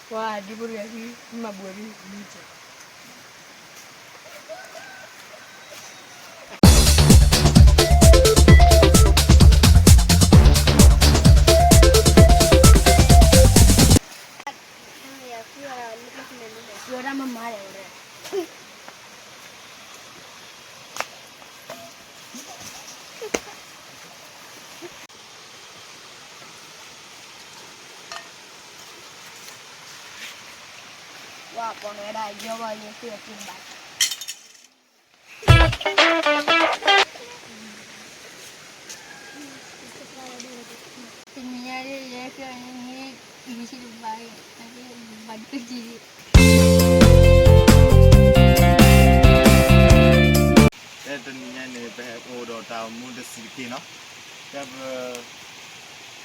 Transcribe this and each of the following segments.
ပှၤဒ်ဖိတဂၤဟံး မၤဘှံးဒ်န့ၣ် ဝဲပှၤဝဲဒၣ်ယီဘၣ်ယဲ သုအပူၤဘၣ် တနံၤညါယဲ ယဲကဲန့ၣ် ယဆံတဘၣ် ဘၣ်ဒုကံ ဖဲတနံၤညါန့ၣ် ပဟဲအိၣ်ဒီးတၢ်အိၣ်မူတဆံးတက့ၢ်နီၤ, ကဲပ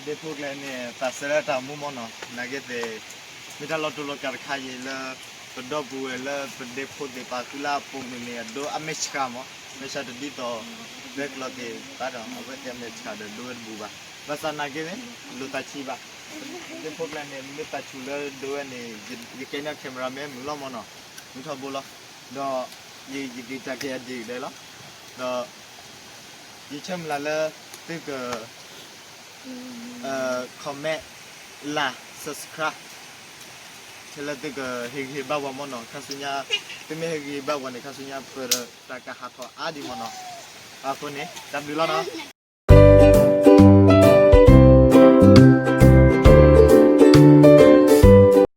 ဒ့ဖိကျဲန့ၣ် သးစဲလၢတၢ်အိၣ်မူမ့ၢ်နီၤ, နာ်က့သ့ၣ် မ့ၢ်တၢ်လီၤတူာ်လီၤကာ်တခါအံၤလၢ ပဒီပုၢ်ဝဲၢ်လၢပဒ့ဖိသ့ၣ်ပာ်သုလၢအပူၤမုၢ်န့ၣ် အဒိအမဲာ်ဆှးမး, မဲာ်ဆှးတဒ်သိး လၢကျီၢ်သ့ၣ်ဘၣ်ဒီး အဝဲသ့ၣ်အမဲာ်ဆှးဒီးဒိဝဲတဘူၣ်ဘၣ်, ဘၣ်ဆၣ်နာ်က့န့ၣ် လိၣ်သးဆံးဘၣ်, ဒ့ဖိကျဲန့ၣ် မ့ၢ်သးဆူၣ်လၢဒိဝဲန့ၣ် ယကဲန့ၣ် cameraman မုာ်လီၤမ့ၢ်နီၤ, မုာ်ထီဘိလီၤ, ဒီး ယက့ၤတၢ်ကဲအဒ့ၣ်ကဒဲလီၤ, ဒီး ယဆၢမုၢ်လၢ်လၢ သုက comment, like, subscribe ထဲလၢသုကဟ့ၣ်ဂံၢ်ဟ့ၣ်ဘါပှၤမ့ၢ်နီၤ, ခါဆူညါ သုမ့ၢ်ဟ့ၣ်ဂံၢ်ဟ့ၣ်ဘါပှၤန့ၣ် ခါဆူညါပတၢ်ကဟးထီၣ်အါဒံးမ့ၢ်နီၤ, အဃိန့ၣ် တၢ်ဘျုးလီၤနီၤ.